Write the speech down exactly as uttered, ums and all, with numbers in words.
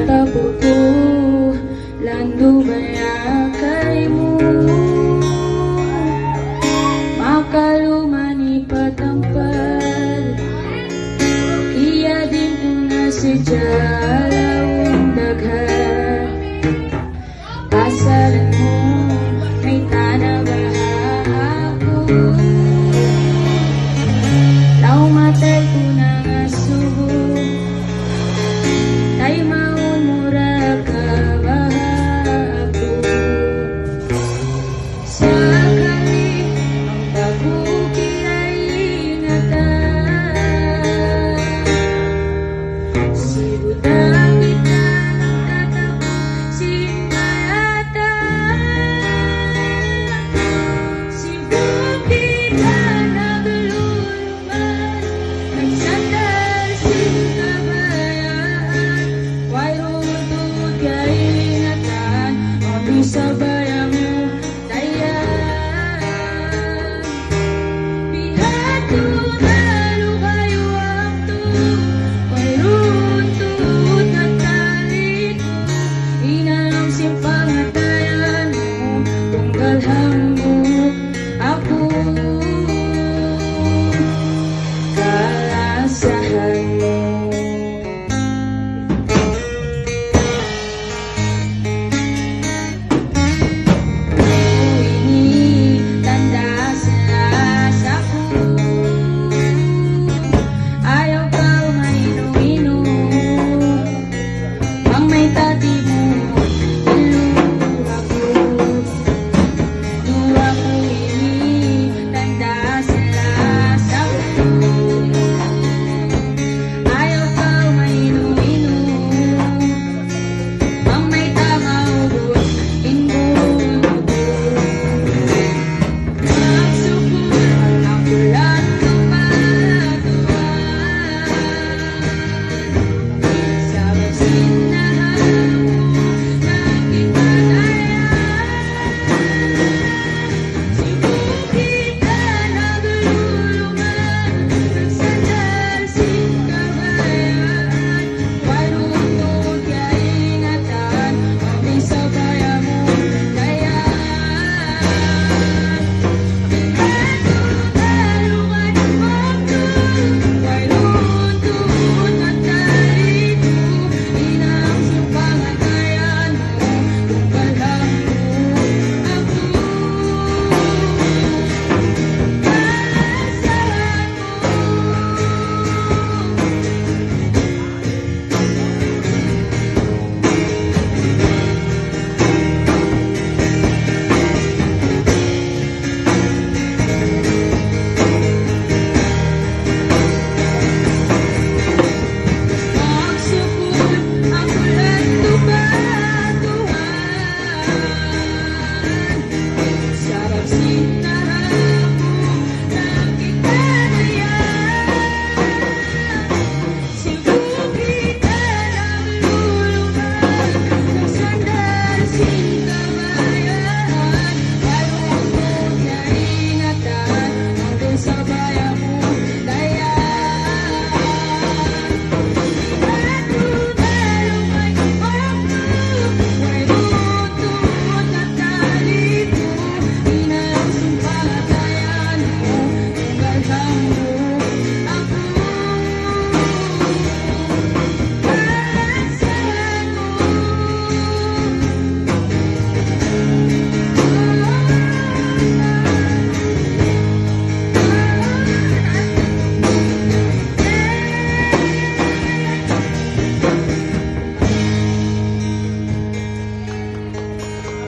Tapu ku, landu' baya' kaymu. Makaluman hipatampal, kiyadin ku na sadja laung dagha. Pasalan mu, mayta' na baha' aku. Laung matay ku na ngasubu, taymaun mu ra ka baha' aku. Sakali bang aku kiyaingatan, sibu' da kita nagtatapu sin bayatan. Sibu' kita nagluluman, nagsandal sin kabayaan. Wayruun tuud kaingatan, awn di' sa baya' mu dayan. Bihadtu na lugay waktu, wayruun tuud na taliku. Inam sin pangatayan mu, tunggal ha